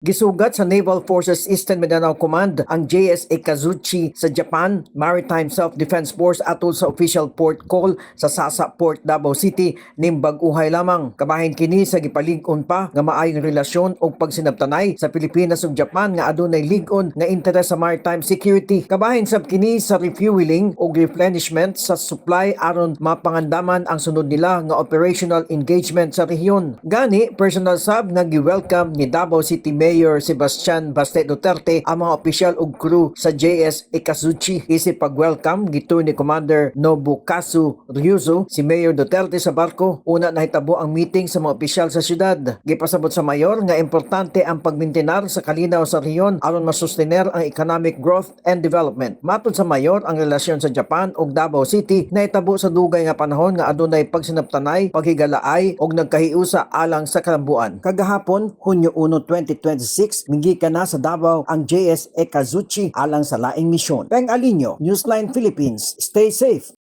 Gisugat sa Naval Forces Eastern Mindanao Command ang JS Ikazuchi sa Japan Maritime Self-Defense Force atol sa official port call sa Sasa Port, Davao City ning bag-uhay lamang. Kabahin kini sa gipalig-on pa nga maayong relasyon ug pagsinabtanay sa Pilipinas ug Japan nga adunay lig-on nga interes sa maritime security. Kabahin sab kini sa refueling ug replenishment sa supply aron mapangandaman ang sunod nila nga operational engagement sa rehiyon. Gani, personal sab nga gi-welcome ni Davao City Mayor Sebastian Baste Duterte ang mga opisyal ug crew sa JS Ikazuchi. Isip pag-welcome, gitour ni Commander Nobukazu Ryuzo si Mayor Duterte sa barko. Una, nahitabo ang meeting sa mga opisyal sa syudad. Gipasabot sa mayor nga importante ang pagmintenar sa kalinaw sa rehiyon aron masustener ang economic growth and development. Matod sa mayor, ang relasyon sa Japan ug Davao City nahitabo sa dugay nga panahon nga adunay pagsinabtanay, paghigalaay ug nagkahiusa alang sa kalambuan. Kagahapon, Hunyo 1, 2026, minggikan na sa Davao ang JS Ikazuchi alang sa laing misyon. Peng Alinio, Newsline Philippines. Stay safe.